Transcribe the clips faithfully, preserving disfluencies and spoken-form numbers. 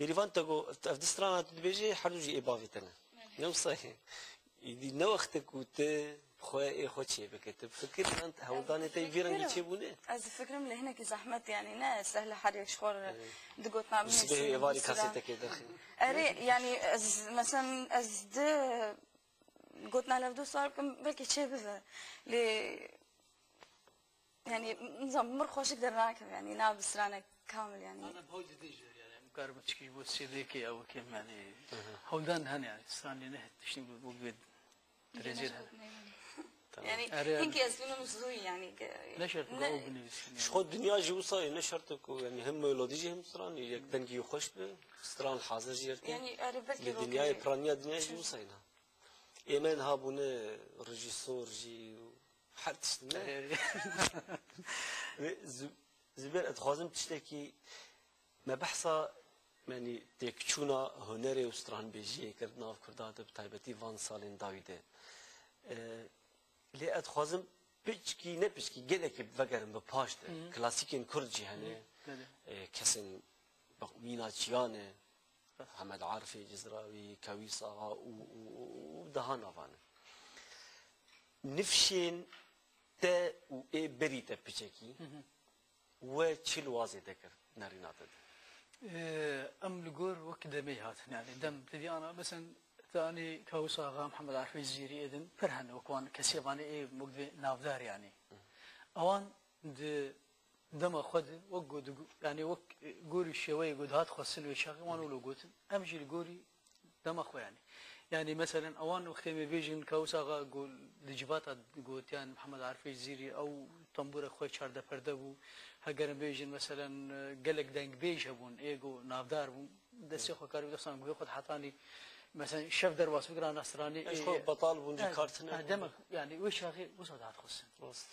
Bêrîvan te got, ev di strana tu dibêjê, her du jî ê bavê te ne. Ne wisa ye. Îdî ne wexte ku tu xwe ê xwe çêbike. Tu fikir yan hewldanê te vî rengî çêbûne? Ez difikirim lê hinekî zehmet, yanî ne sehle her yek ji xwe re Evet. di gotina Û binivîsî, sibehê êvarî di sira- kasetekê derxî. Erê, yanî ez, meselen, ez di gotina levdo sar bikim, belkî çêbibe. Lê, yanî, nizam, mir xweşik dernakeve, yanî, na bi stranek kamil, yanî. Ana bi hewl didin jî, yanî, em karin çikî ji bo C D'kê ya wekî em, yanî, hewldan hene, yanî, stranê ne tiştî bu, bu bir derece hene. Tamam. Yanî, Erê, hinkî ez bînim zû, yanî, ke- Ne şert Ne- o binivîsin, Ji yanî. xwe dinya jî wisa ye, ne şert e ku, yanî, hem melodî jî hem stran, yek dengî xweş be, stran hazir jî erke. Yanî, erê, belkî Li wekî dinyayê, piraniya dinya jî wisa ye, na. Ê me niha bûne rejîsor jî û her tişt ne. Erê, erê. Wê Zü-, Zubêr, ez dixwazim tiştekî me behsa, yanî, têkçûna hunerê û stranbêjiyê kir di nav Kurdan de, bi taybetî van salên dawî de. E, lê ez dixwazim piçkî, ne piçkî, gelekî vegerin bi paş de. Hı hı. Klasîkên Kurd jî hene. Hı hı. Belê. E, kesên, bak, mîna çiyan e. Hemed Arifê Cizrawî, Kewîs Axa û, û, û, û daha navan in. Nifşên te û ê berî te piçekî Hı hı. we çi li wazê te kir nerîna te de? Ee, em li gor wek demê hatin, yani dem te diyana, mesen, te anî Kewîs Axa, Mihemed Arifê Cizîrî êdin, pir hene wek wan kesê vanê ê wek divê navdar, yani. Hı. Ewan di dema xwe de, wek got, yanî wek, e, gorî şêweyê ku dihat xwestin wê çaxê wan wilo gotin. Em jî li gorî dema xwe, yanî. Yanî meselen ewan wextê me bêjin Kewîs Axa ku di civata gotiyan Mihemed Arifê Cizîrî ew tembûrek xwe çardeperde bû. Heger em bêjin meselen, e, gelek dengbêj hebûn, ê ku navdar bûn. Destê xwe karî dexsan guhê xwe dihetanî, meselen şev derbas bikira na stranê, Eş ê, xwe betal bûn, cî e, kar tine e, bûn. Demek, yanî wê çaxê wisa dihat xwestin. Rast.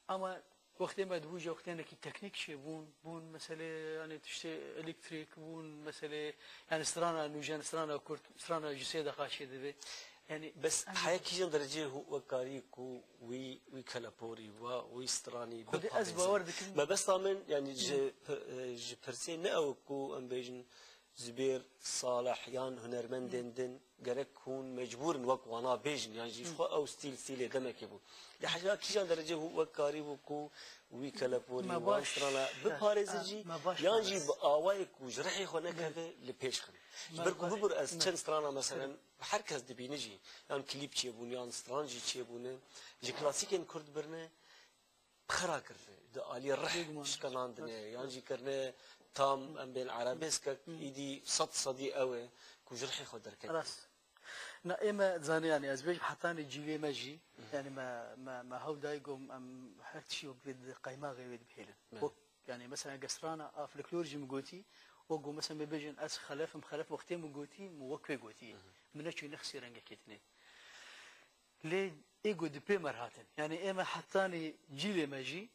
Ama wextê me dibû jî wextênekî teknîk çêbûn, bûn meselê, yanî tiştê elektrîk, bûn meselê, yanî strana nûjen, strana kurt, strana ji sê deqa çêdibe. Yanî Bes em heye kîjan dereceyê hû wek karî ku wî, wî keleporî, wa, wî stranî Xwedê ez biparêzin? Bawer dikim. Mebesta min, yanî ji Hı. pi-, e, ji pirsê ne ew ku em bêjin Zubêr, Salih yan hunermendên Hı. din gerek hûn mecbûr in wek wana bêjin, yan jî ji Hı. xwe ew stîl, stîlê demekê bû. Lê heya kîjan derecê hû wek karî bû ku wî keleporî, Me wan baş, strana e, biparêzin e, jî, me baş yan jî parêz. bi awayek ku ji rihê xwe nekeve li pêş xin. Ji Me ber ku baş, bibir ez me çend strana, meselen, her kes dibîne jî, yan klîp çêbûn, yan stran jî çêbûne, ji klasîkên Kurd birine, xera kirine, di alî rih Bêguman. şikenandine, Rast. yan jî kirine tam, em bên, erabeskek, Hı. îdî sed sedî ew e ku ji rihê xwe derketine. Rast. Na, ê me zanî, yanî ez bêjim hetanî cîlê me jî, Hı. yanî me, me, me hewl dayî ku em her tişî wek vê di qeymaxê wê dibihêlin. Me. Wek, yanî mesela eger strana a folklor jî min gotî, wek ku mesela me bêjin ez Xelef im, Xelef wextê min gotî, min wek wê gotî. Hı hı. Min neçû nexsî rengekê dinê. Lê ê ku di pê me re hatin. Yanî ê me hetanî cîlê me jî,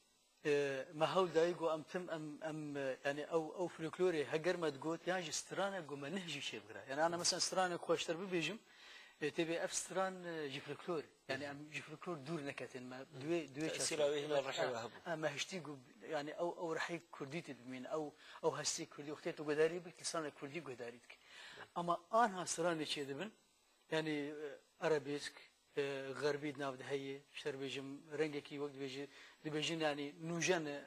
e, me hewl dayî ku em tim, em, em, e, yanî ew, ew folklorê heger me digot, yan jî stranek ku me nih jî çêbikira. Yanî ana mesela stranek xweştir bibêjim, e, tê bê ev stran, e, ji folklor. Yanî em ji folklor dûr neketin, me duê, duê Tesîra wê hîna rihê we hebû. Em me hiştî ku, yanî ew, ew rihê kurdî tê bimîn, ew, ew hestê kurdî, wextê tu guhdarî bik, stranek kurdî guhdarî dike. Ama anha stranê çêdibin, Yanî, e, arabesk, e, xerbî di nav de heye, ji te re bêjim, rengekî wek dibêje, dibêjin, yanî nûjen e,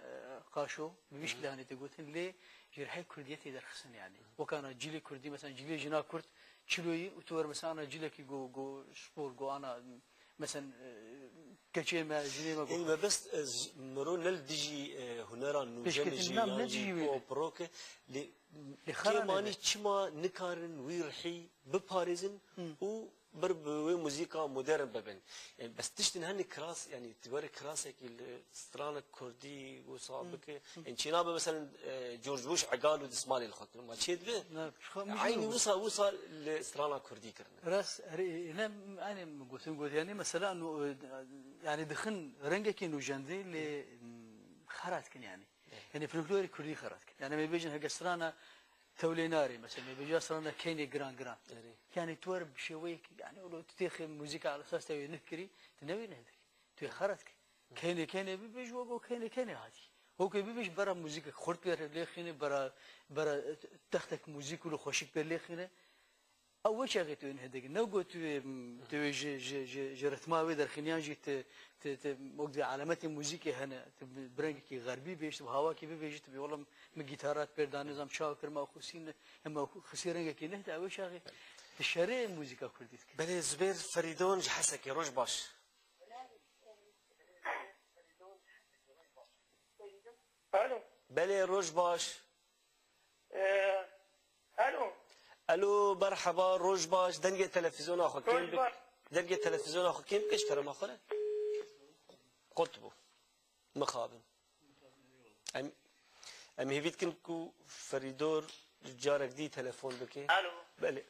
qaşo, bi vî şikilê hanê tê gotin, lê ji rihê kurdiyetê derxistin, yanî. Wekana cîlê kurdî, mesela cîlê jina kurd, çiloyî û tu wer mesela ana cîlekî go, go spor, go ana, mesela, e, keçê me, jinê me go. Ê, mebest, e, j-, miro ne li dijî, e, hunera nûjen e Pêşketin jî, nam yan ne jî dijî wê pop, rock e, lê Lê xera kêmanî nebe. çima nikarin wî rihî biparêzin Hı. û bir bi wê muzîka modern bibin. Yani bes tiştin hene kiras, yani tu were kirasekî li stranek kurdî wisa Hı. bike. Hı. Yani çênabe mesela, e, George Bush egal û dismalê li xwe kirin. Ma çê dibe? Na, ji xwe min Aynî jî wisa, wisa li strana kurdî kirine. Rast, erê, ne, yani gotin got, yani mesela no, e, yani dixin rengekî nûjendî lê, m, xera dikin yani. Yani folklorê kurdî xera dikin. Yani me bêjin heke strana Tewlê narê, mesela, me bêja strana keynê giran giran. Erê. Yani tu wer bi şêweyek, yani, wilo tu têxê muzîka ala esas te wê nih kirî, tu newê nih dikî. Tu yê xera dikî. Keynê keynê bibêj, wek o keynê keynê hatî. Hokê bibêj bera muzîkek xurt pê lêxîne, bera, bera textek muzîk û li xweşik pê lêxîne. Ew wê çaxê tu ên hêdikî. Ne got tu wê, tu wê ji, ji, ji, ji ritma wê derxîniyan jî ti, ti, ti, wek di alametê muzîkê hene. Tu bi, bi rengekî xerbî bêj, tu bi hawakî bibêjî, tu bê wela min gîtara pêr da, nizam çawa kir, ma xusî ne, hema xusî rengekî ne, tu ew çaxê tu şerê muzîka kurdî dikî. Belê, Zubêr Ferîdon ji Hesekê, roj baş. Alo. Belê, roj baş. Ee, alo. Alo, merheba, roj baş. Dengê televîzyona xwe kêm Roj bik. baş. Dengê televîzyona xwe kêm bike ji kerema xwe re. Qut bû. Mixabin. Em, em hêvî dikin ku Ferîdor carek dî telefon bike. Alo. Belê.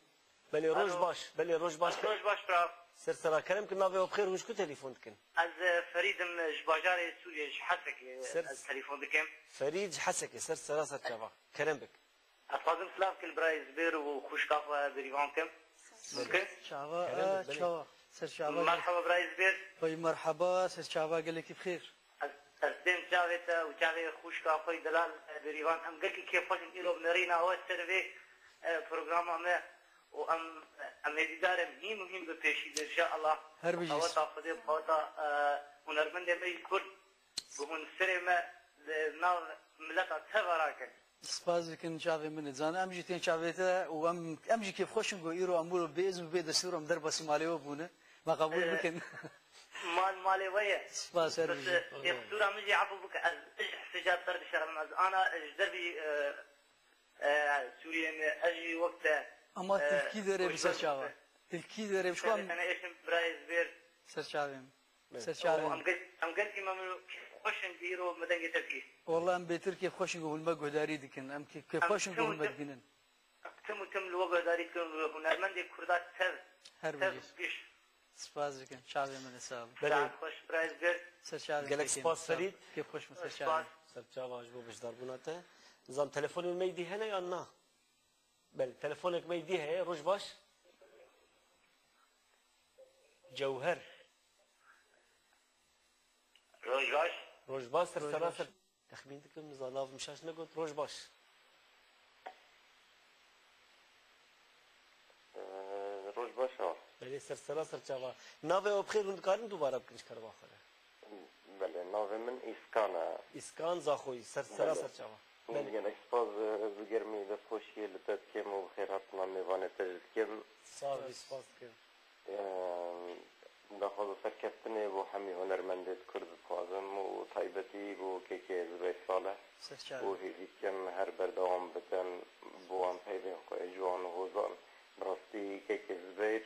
Belê, roj Alo. baş. Belê, roj baş. Roj baş, bra. Ser sera kerem ki navê we bi xêr, hûn ji ku telefon dikin? Ez, e, Ferîd im, ji bajarê Sûriyê, ji Hesekê Ser- ez telefon dikim. Ferîd ji Hesekê, ser sera ser çava. Kerem bik. Ez xwazim silav kim birayê Zubêr û xwişka xwe Bêrîvan kim. Mumkin? Çava, Kerem bik, e, belê. çava. Ser çava. Merhaba birayê Zubêr. Vay merhaba, ser çava gelekî bi xêr. Ez, ez dêm çavê te û çavê xwişka xwe delal, e, Bêrîvan. Em gelkî kêfxweş in îro bi nerîna we ser vê, e, programa me û em, em hêvîdar in hîn û hîn bi pêşî de, inşallah. Her bijî. Qeweta Xwedê, qeweta, e, hunermendê me yî Kurd, bi hûn serê me li nav mileta te ve rakin. Spas dikin çavê min. Zan em jî tên çavê te û em, em jî kêfxweş in ku îro em wilo bê izm û bê destûr em derbasî malê we bûne. Me qebûl Ee, bikin. Mal malê we ye. Spas, her Bes, bijî. e, qisûra min jî efû bike, ez, ez ji hesê car ber dişeribim. Ez ana, e, ji dervî, e, e, Sûriyê me, ez jî wek te, Ama e, tilkî derê bi ser xweşber çava. bû. Tilkî derê bi çava. Çavê te ne eşim birayê Zubêr. Ser çavê min. Evet. Ser çavê Em min. gel-, em gelkî memnûn, xweş in bi îro me dengê te dikî. Walla em bêtir kêfxweş in ku hûn me guhdarî dikin. Em kê-, Em kêfxweş in ku tim û hûn me tim, dibînin. Tim û tim li we guhdarî dikin, hunermendê Kurda tev, Her tev bijî. giş. Spas dikim. Çavê min e, sağ ol. Belê. Saet xweş, birayê Zubêr. Ser çavê Gelek min, spas, sağ ol. Ferîd. Kêfxweş me, ser çavê Spas. min. Ser çava ji bo beşdarbûna te. Nizam telefonê me dî hene yan na? Belê, telefonek me dî heye. Roj baş. Cewher. Roj baş. Roj baş, ser Roj sera baş. ser. Texmîn dikim, za nav min şaş negot. Roj baş. Ee, roj baş ha. Belê, ser sera ser çava. Navê we bi xêr hûn dikarin dubare bikin ji kerema xwe re? Belê, navê min Îskan e. Îskan Zaxoyî, ser sera Belê. ser çava. Belê. Gelek spas, e, bi germî destxweşiyê li te dikim û bi xêr hatina mêvanê te jî dikim. Sağ ol, spas dikim. Em, daxwaza serkeftinê bo hemî hunermendê Kurd dixwazim û taybetî bo kekê Zubeyr Salih Ser çavê. û hêvî dikim her berdewam bikin bo em peyvên xwe ji wan û hozan. Bi rastî kekê Zubeyr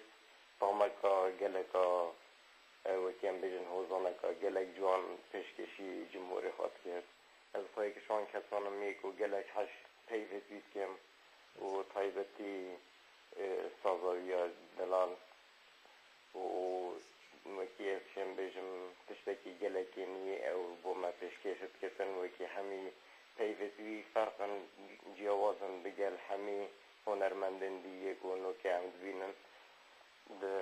tameka geleka, e, wekî em bêjin hozaneka gelek ciwan pêşkêşî cumhurê xwe dikir. Ez xwe yek ji wan kesan im yê ku gelek hej peyvê wî dikim û taybetî, e, saza wî ya delal û wekî ez şêm bêjim tiştekî gelekî nî ew bo me pêşkêş dikitin, wekî hemî peyvê wî ferq in, ciyawaz in digel hemî hunermendên dî yê ku noke em dibînin di,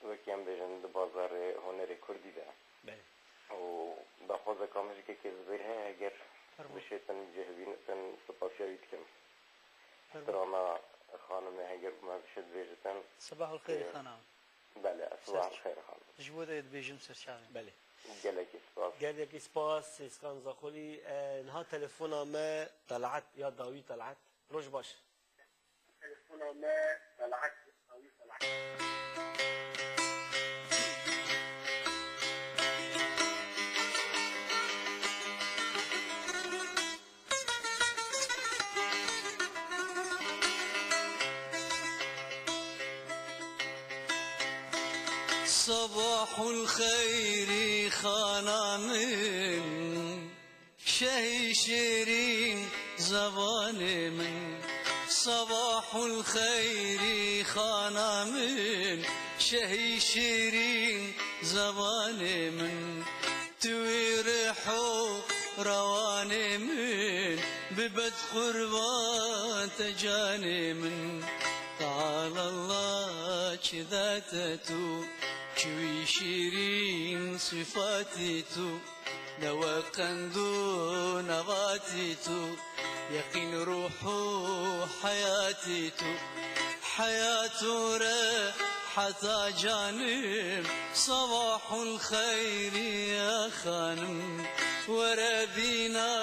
wekî em bêjin di bazarê hunerê kurdî de. Belê. Û daxwazeka min ji kekê Zubêr heye, heger Fermo. bişêtin cih bînitin, spasiya wî dikim. Fermo. Strana xanimê heger me bişêt bêjitin. Sabahul xêrî Ee, xanam. Belê, Ser sabahul xêrî xanım. Ji bo de dibêjim ser çavê. Belê. Gelekî spas. Gelekî spas, Sêskan Zaxolî. E, niha telefona me Talat ya dawî Talat. Roj baş. Sabahul xeyrî xana min. Şehî şêrîn zevanê min, sabahul xeyrî xana min, şehî şêrîn zevanê min, tu wî rih û rewanê min, bibet qurban te canê min. Teala Allah çi date tu, çi wî şêrîn sifatê tu. Ne we qend û nevatî tu, yeqîn ruh û heyatî tu. Heyat û reheta canim, sabahul xeyr ya xanim. Were bîna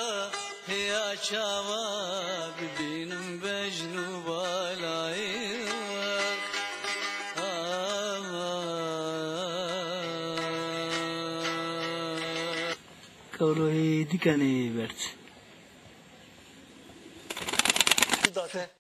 hêya çawa bibînim bejn û balayê we. Aman. Kewroyê dikanê berç. Date.